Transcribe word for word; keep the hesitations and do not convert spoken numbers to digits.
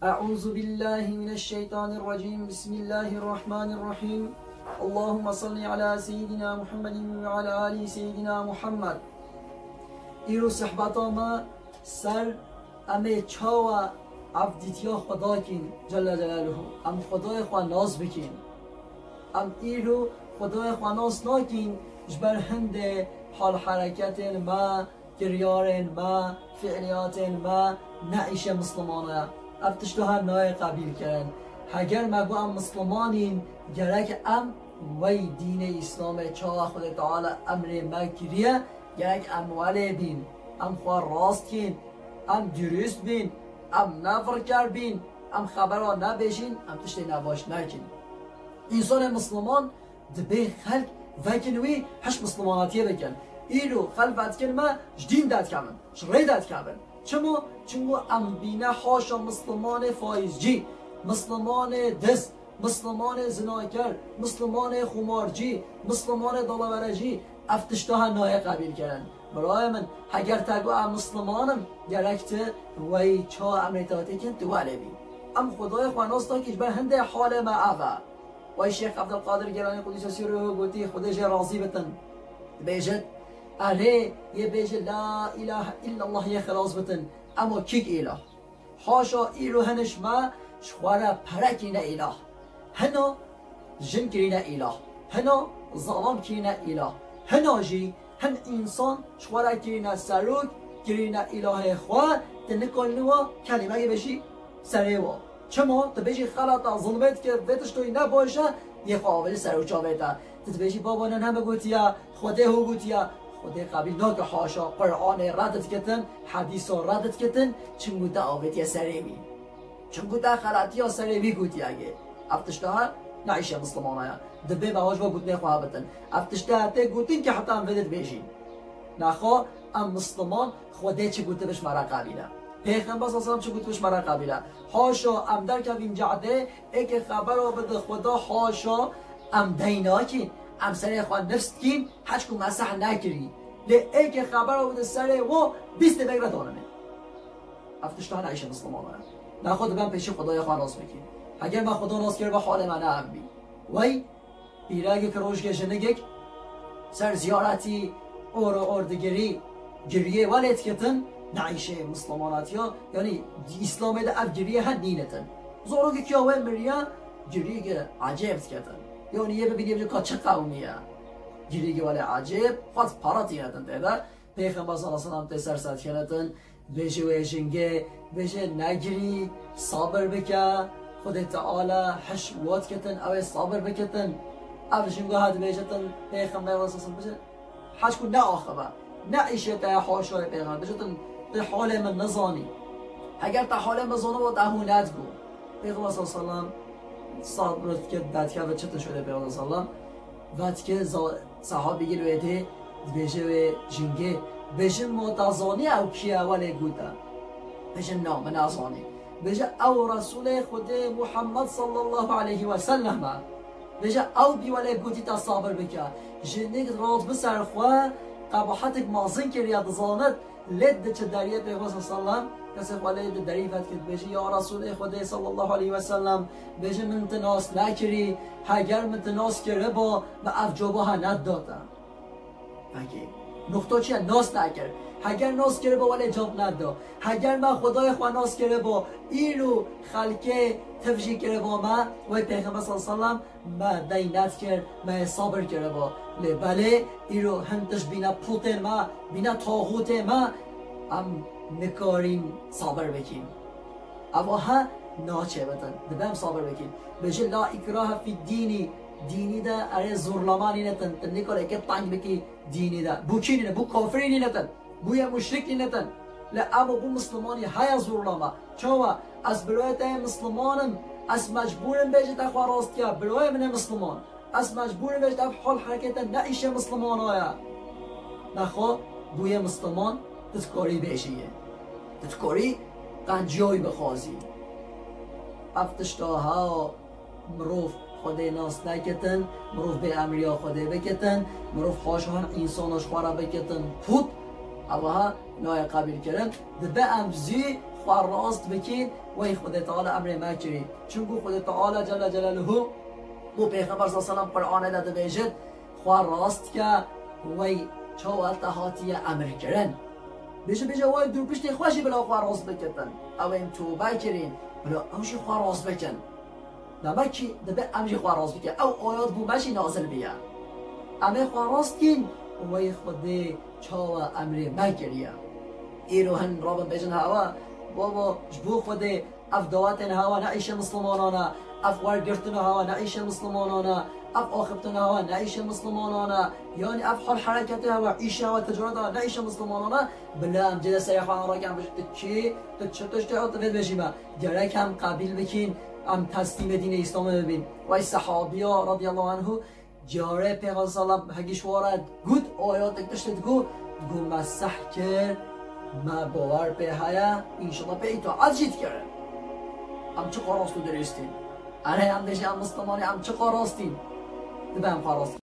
أعوذ بالله من الشيطان الرجيم. بسم الله الرحمن الرحيم. اللهم صل على سيدنا محمد وعلى آل سيدنا محمد. Îro sehbeta me ser em ê çawa evdîtiya Xweda kîn, Celle Celaluhu. Em Xwedayê xwe nas bikîn. Em îro Xwedayê xwe nas nakîn ji ber hindê hal hereketên me, kiryarên me, fiiliyatên me ne îşê Mislimana ye. Ev tişta her nayê qebîlkirin. Heger me got em Mislimanîn, gerek em wey dînê Îslamê çawa Xwedê Teala emrê me kiriye, gerek em welê bîn, em xwe rast kîn, em dürüst bîn, em ne virker bîn, em xebera nebêjîn, em tiştê nebaş nekin. Însanê Misliman dibê xelk vekin wî hiş Mislimanatiyê bikin. Îro xelk vedikin me ji dîn dedikevin, ji rê dedikevin. Çima? Çimku em bîne haşa Mislimanê faîzcî, Mislimanê diz, Mislimanê zinaker, Mislimanê xumarcî, Mislimanê dalaverecî, ev tişta her nayê qebîlkirin. Birayê min, heger te got em Misliman in, gerek tu wey çawa emrê te têkin tu welê bî. Em Xwedayê xwe nas nakî ji ber hindê halê me ev e. Wey Şêx Evdilqadir Gîlanî Qudîse Sîrruhu gotî, Xwedê jê razî bitin. Dibêjit, erê, yê bêje la îlahe îllallah yê xilas bitin. Ema kîk îlah? Haşa îro hiniş me ji xwe re pere kirîne îlah. Hina jin kirîne îlah. Hina zalam kirîne îlah. Hina jî hin însan ji xwe re kirîne serok, kirîne îlahê xwe, tu nikarî wa kelîmeyê bêjî serê wa. Çima? Tu bêjî xelata zilmê dike, vê tiştoyî ne baş e, yê xwe avêjî ser û çavê te. Tu dibêjî baba ne, ne min gotiye, Xwedê hû gotiye. Xwedê qebîl nake, haşa, Qur'anê red dikitin, hedîsa red dikitin, çimku te avêtiye serê wî. Çimku te xelatiya serê wî gotiye gê. Ev tişta he ne îşê Mislimana ye. Dibê me hoj va gotinê xwe bitin. Ev tişta tê gotin ki heta em vê dê dibêjîn. Nexwe em Misliman, Xwedê çi gotibiş me re qebîl e. Pêxember sallallahu aleyhi ve sellem çi gotibiş me re qebîl e. Haşa em derkevîn cadê, êkê xebera bide Xweda, haşa em dey nakîn, em serê xwe nifs dikîn, heçku meseh nekirî. Lê êkê xebera bide serê wo, bîst dê beg re danimê. Ev tişta ne îşê Mislimana ye. Nexwe dibem pêşî Xwedaya xwe nas bikîn. Heger me Xweda nas kiribe halê me ne ev bî. Wey, pîregek, rojgê, jinigek ser ziyaretî or û or digirî, giriyê welê diketin, ne îşê Mislimanatiya, yanî Îslamê de ev giriyê he nînetin. Zarokek ya wê miriye, giriyeke ecêb diketin. Yanî yê bibînî bêje ka çi qewmî ye. Giriyeke welê ecêb, xwet para tînetin tê de. Pêxember sallallahu aleyhi ve sellem tê ser sedkenetin, bêje wê jingê, bêje negirî, sabir bike, Xwedê Teala hiş wat ketin, ew ê sabir bikitin. Ev jingo hat bêjetin, Pêxember sallallahu aleyhi ve sellem bêje, heçku ne axibe, ne îşê te ye haşa Pêxember, bêjetin, tu halê min nizanî. Heger te halê min zaniba, te hûn nedibû. Pêxember sallallahu aleyhi ve sellem sabir dike, vedikeve çi tişt Xwedê Pêxember sallallahu aleyhi ve sellem, vedike za-, Sahabî gel wê dê dibêje wê jingê, bêje, ma te zanî ew kî ye welê gote? Bêje, na, min nezanî. Bêje, ew Resûlê Xwedê Muhammed sallallahu aleyhi ve sellem e. Bêje, ew bî welê gotî te sabir bike. Jinik rat bi ser xwe, qebahetek mezin kiriye, dizanit, lê diçe deriyê Pêxember sallallahu aleyhi ve sellem, kesê xwe lê di derî vedike dibêje, ya Resûlê Xwedê sallallahu aleyhi ve sellem, bêje, min tu nas nekirî, heger min tu nas kiriba, me ev caba he nedida te. Pekî, nuqta çi ye? Nas nekir. Heger nas kiriba, welê cab nedida. Heger me Xwedayê xwe nas kiriba, îro xelkê tiv jî kiriba me, wey Pêxember sallallahu aleyhi ve sellem, me dey nedikir, me yê sabir kiriba. Lê belê, îro hin tişt bîne pûtên me, bîne taxûtê me, em nikarîn sabir bikîn. Eva he naçêbitin. Dibe em sabir bikîn. Bêje, la îkrahe fî dînî, dînî de erê zorlama nînetin. Tu nikare ke teng bikî dînî de. Bû kî nîne? Bû kafirî nînetin. Bûye muşrik nînetin. Lê ema bû Mislimanî heye zorlama. Çawa? Ez birayê te yê Misliman im. Ez mecbûr im bêje te xwe rast diya. Birayê min ê Misliman. Ez mecbûr im bêje te ev hal herekete ne îşê Mislimana ye. Nexwe bûye Misliman, tu dikarî bêjî yê. Tu dikarî qenciya wî bixwazî. Ev tişta ha mirov Xwedê nas nekitin, mirov bê emriya Xwedê bikitin, mirov haşa hin însana ji xwe re bikitin pût, ev ha nayê qebîlkirin. Dibe em zî Xwe rast bikî, wey Xwedê Teala emrê me kirî. Çimkû Xwedê Teala Celle Celaluhu bo Pêxember sallallahu aleyhi ve sellem Qur'anê de dibêjit, xwe rast ke, wey çawa te hatiye emir kirin. Bêje, bêje, wey dû piştê xwe jî bila xwe rast bikitin. Ew ên tobe kirîn, bila ew jî xwe rast bikin. Demek ki dibe em jî xwe rast bikin. Ew ayet bo me jî nazil biye. Em ê xwe rast kîn, wey Xwedê çawa emrê me kiriye. Îro hin rabin bêjin, hewa, baba, ji bo Xwedê ev dawetên hewa ne îşê Mislimanan e, ev wergirtina hewa ne îşê Mislimanan e, ev axiftina hewa ne îşê Mislimanan e, yanî ev hal hereketê hewa, îşê hewa, ticareta ne îşê Mislimanan e, bila em cê de serê xwe rakin, bêjin, tu çi, tu çi tiştê ew tu vê dibêjî me. Gerek em qebîl bikîn, em teslîmê dînê Îslamê bibîn. Wey sehabiya radiyallahu anhu, carê Pêxember sallam hegî ji we re got, ayatek tiştê digot, digot, me seh kir, me bawer pê heye, înşallah pê îtaat jî dikirin. Em çiqa rast û dirêst în. Erê, em bêjin, em Misliman în, em çiqa rast în. Dibe em xwe rast